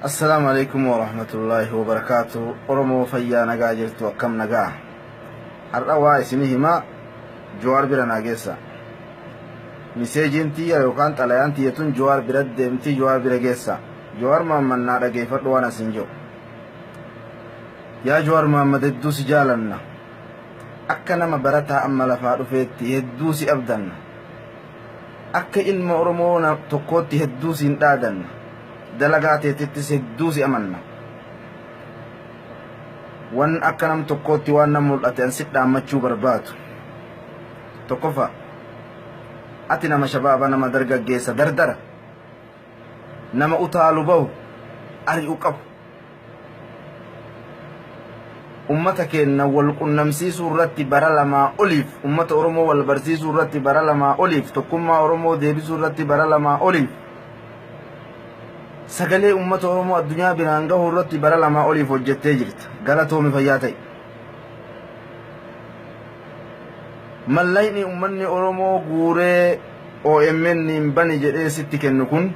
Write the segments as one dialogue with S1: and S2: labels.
S1: Assalaamu alaikum warahmatullaahi wabarakaatu. Oromoo fayyaa nagaa jirtu akkam nagaa. Har'a waa isinii himaa Jawaar bira naa geessa. Miseejiin tiyya yookaan xalayaan tiyya tun Jawaar bira deemti Jawaar bira geessa. Jawaar Mahammad naa dhageeffadhu waan asin jiru. Yaa Jawaar Mahammad hedduu si jaalanna. Akka nama barataa amma lafaa dhufeetti hedduu si abdanna. Akka ilma Oromoo tokkootti hedduu siin dhaadanna. Dalagaa teetittis hedduu si amanna. Wan akka nam tokkootti waan na mul'ate an si dhaammachuu barbaadu. Tokkoffaa, ati nama shabaaba nama dargaggeessa dardara. Nama utaalu bahu ari'u qabu. Ummata keenna wal qunnamsiisuu irratti bara lamaa oliif, ummata Oromoo wal barsiisuu irratti bara lamaa oliif, tokkummaa Oromoo deebisuu irratti bara lamaa oliif, sagalee ummata Oromoo addunyaa biraan gahuu irratti bara lamaa oliif hojjettee jirta. Galatoomi fayyaa ta'i. Mallayni ummanni Oromoo guuree OMN bani jedhee sitti kennu kun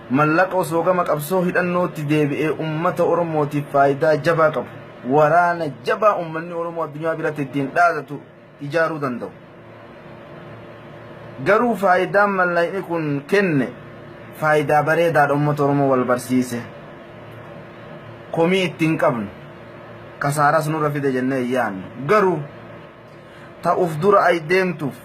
S1: mallaqa osoo gama qabsoo hidhannootti deebi'ee ummata Oromootiif faayidaa jabaa qabu, waraana jabaa ummanni Oromoo addunyaa biratti ittiin dhaadatu ijaaruu danda'u. Garuu faayidaan mallaqni kun kenne faayidaa bareedaadha ummata Oromoo wal barsiise. Komii ittiin qabnu kasaaras nurra fide jennee hin yaadnu. Garuu ta'uuf dura ay deemtuuf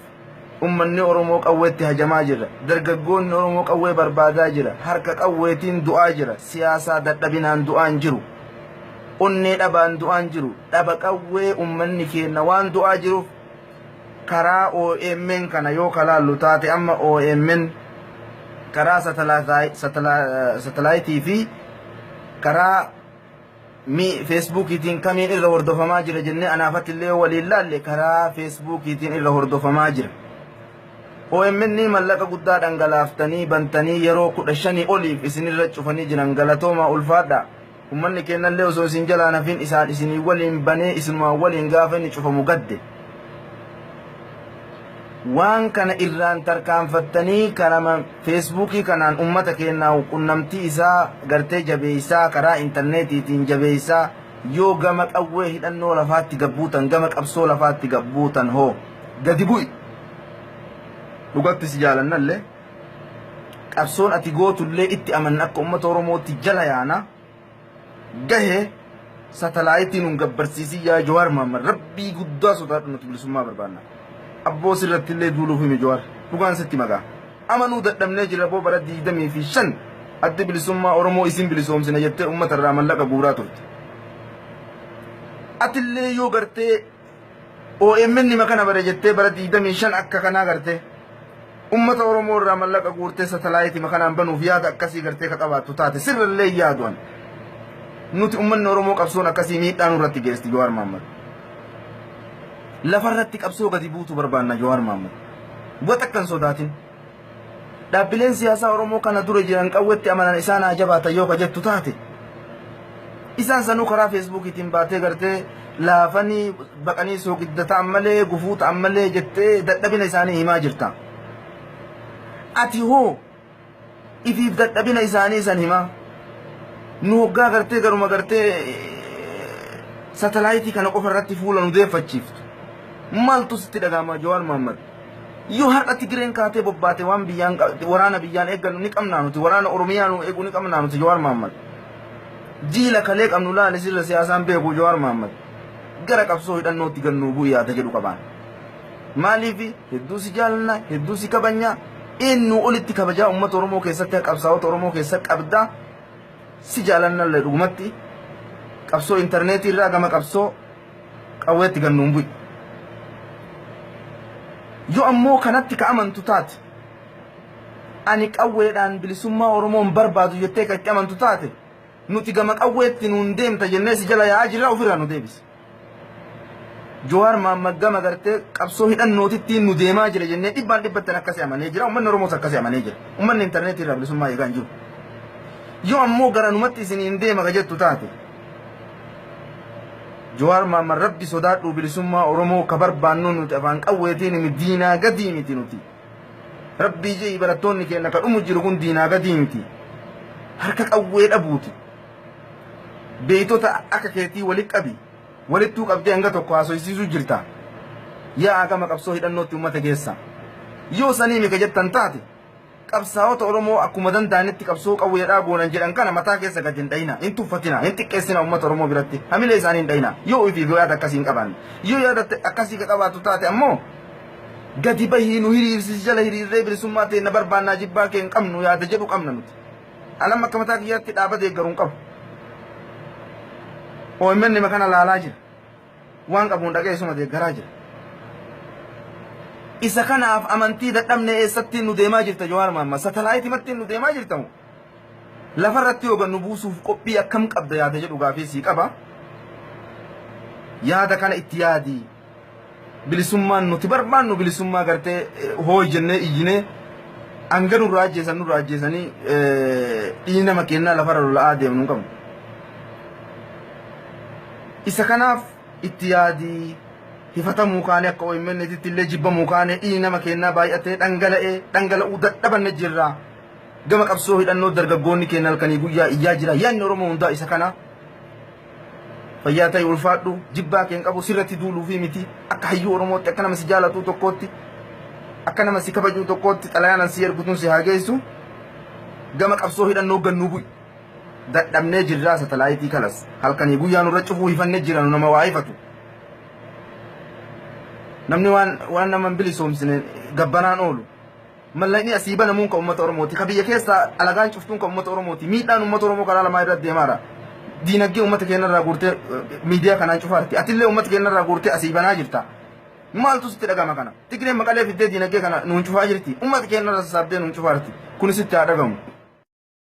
S1: Ummanni Oromoo qawweetti hajamaa jira. Dargaggoonni Oromoo qawwee barbaadaa jira. Harka qawweetiin du'aa jira. Siyaasaa dadhabinaan du'aan jiru. Onnee dhabaan du'aan jiru. Dhaba qawwee ummanni keenna waan du'aa jiruuf karaa OMN kana yoo kalaallu taate amma OMN karaa satalaayitii fi karaa mi feesbuukiitiin kamiin irra hordofamaa jira jennee anaafatti illee waliin laalle karaa feesbuukiitiin irra hordofamaa jira. OMN mallaqa guddaa dhangalaaftanii bantanii yeroo 15 oliif isinirra cufanii jiran galatoomaa ulfaadha. Uummanni keenyallee osoo isin jalaan hafin isaan isinii waliin banee isinumaan waliin gaafa inni cufamu gadde. Waan kana irraan tarkaanfattanii karama feesbuukii kanaan ummata keennaa qunnamtii isaa gartee jabeessaa karaa intarneetiitiin jabeessaa yoo gama qawwee hidhannoo lafaatti gabbuutan gama qabsoo lafaatti gabbuutan hoo gadi bu'i. Dhugatti si jaalannallee qabsoon ati gootullee itti amanna akka ummata Oromootti jala yaana. Gahe satalaayitii nun gabbarsiisin yaa Jawaar Mohammad rabbii guddaa sodaadhu nuti bilisummaa barbaanna. Abboo sirratti illee duuluuf himi Jawaar dhugaan sitti magaa. Amanuu dadhabnee jirra boo bara 25 addi bilisummaa Oromoo isin bilisoomsina jettee uummata irraa mallaqa guuraa turte. Atillee yoo gartee OMN makana bare jettee bara 25 akka kanaa gartee ummata Oromoo irraa mallaqa guurtee satalaayitii makanaan banuuf yaada akkasii gartee ka qabaattu taate sirrallee yaaduan. Nuti ummanni Oromoo qabsoon akkasii miidhaa nurratti geesti Jawaar Mohammad. Lafarratti qabsoo gadi buutu barbaanna Jawaar Mohammad. Waxa akka hin sodaatin. Dhaabbileen siyaasaa Oromoo kana dura jiran qawwetti amanan isaan haa jabaatan yoo ka jettu taate. Isaan sanuu karaa feesbuukiitiin baatee gartee laafanii baqanii sooqidda ta'an malee gufuu ta'an malee jettee dadhabina isaanii himaa jirta. Ati hoo ifiif dadhabina isaanii san himaa. Nu hoggaa gartee garuma gartee satalaayitii kana qofa irratti fuula nu deeffachiiftu. Maaltu sitti dhaga'ama Jawaar Mohammad? Yoo har'a Tigireen kaatee bobbaate waan biyyaan waraana biyyaan eeggannu ni qabnaa nuti waraana Oromiyaa nu eegu ni qabnaa nuti Jawaar Mohammad. Jiila kalee qabnu laali sirra siyaasaan beeku Jawaar Mohammad. Gara qabsoo hidhannootti gannuu bu'i yaada jedhu qabaan. Maaliif hedduu si jaalanna hedduu si kabanya eenyu olitti kabajaa uummata Oromoo keessatti qabsaa'ota Oromoo keessa qabda si jaalannallee dhugumatti qabsoo intarneetii irraa gama qabsoo qawweetti gannuun bu'i. Yoo ammoo kanatti ka amantu taate ani qawweedhaan bilisummaa Oromoo hin barbaadu jettee kan itti amantu taate nuti gama qawweetti nuun deemta jennee si jala yaa'aa jirra ofirraa nu deebisi. Jawaar Mohammad gama gartee qabsoo hidhannootittiin nu deemaa jira jennee dhibbaan dhibbattan akkasii amanee jira. Uummanni Oromoos akkasii amanee jira. Uummanni intarneetii irraa bilisummaa eegaa hin jiru. Yoo ammoo gara numatti isiniin deema ka jettu taate Jawaar Mohammad rabbi sodaadhu bilisummaa Oromoo ka barbaannu nuti afaan qawweetiin miti diinaa gadii miti nuti. Rabbii je'i barattoonni keenya ka dhumu jiru kun diinaa gadii miti. Harka qawwee dhabuuti. Beeytota akka keetii walitti qabi. Walittuu qabdee hanga tokko haasoysiisuu jirta. Yaa gama qabsoo hidhannootti uummata geessa. Yoo sanii mika jettan taate, qabsaa'ota Oromoo akkuma danda'anitti qabsoo qawweedhaa goonan jedhan kana mataa keessa gad hin dhayina, hin tuffatina, hin xiqqeessina. Uummata Oromoo biratti hamilee isaanii hin dhayina. Yoo ifiif yaada akkasii hin qabaanne. Yoo yaada akkasii ka qabaattu taate ammoo, gadi bahii nu hiriirsisi, jala hiriirree bilisummaa ta'e na barbaannaa, jibbaa kee hin qabnu yaada jedhu qabna nuti. Alam akka mataa kiyyaatti dhaaba deeggaruu hin qabu. OMN kana laalaa jira. Waan qabuun dhaqee isuma deeggaraa jira. Isa kanaaf amantii dadhabne. Eessatti nu deemaa jirta, Jawaar Mahammad? Satalaayitimatti nu deemaa jirta moo? Lafarratti yoo nu buusuuf qophii akkam qabda yaada jedhu gaafii sii qaba. Yaada kana itti yaadi. Bilisummaan nuti barbaannu bilisummaa gartee hooyi jennee iyyinee hanga nurraa ajjeesan nurraa ajjeesanii dhiigni nama kennaa lafarra lola'aa deemnu hin qabnu. Isa kanaaf itti yaadii. Hifatamuu kaane, akka OMN titti illee jibbamuu kaane, dhiigni nama kennaa baay'atee dhangala'ee dhangala'uu dadhabanne jirra. Gama qabsoo hidhannoo dargaggoonni keenya halkanii guyyaa iyyaa jira. Yaadni Oromoo hundaa isa kana. Fayyaa ta'e, ulfaadhu. Jibbaa kee hin qabu, sirratti duuluu fi miti. Akka hayyuu Oromootti, akka nama si jaalatuu tokkootti, akka nama si kabajuu tokkootti xalayaan si ergutuun si haa geessu. Gama qabsoo hidhannoo gannuu bu'i. Dadhabnee jirraa satalaayitii kalas. Halkanii guyyaa nurra cufuu hifannee jira, nu nama waa hifatu. Namni waan nama hin bilisoomsine gabbanaan oolu. Mallaqni asii banamuun kan uummata Oromooti. Ka biyya keessaa alagaan cuftuun kan uummata Oromooti. Miidhaan uummata Oromoo karaa lamaa irra deemaara. Diinagdee uummata keenya irraa guurtee miidiyaa kanaan cufaarti. Atillee uummata keenya irraa guurtee asii banaa jirta. Maaltu sitti dhagama kana? Tigreen Maqalee fiddee diinagdee kana nuun cufaa jirti. Uummata keenya irra sassaabdee nuun cufaarti. Kun sitti haa dhagamu.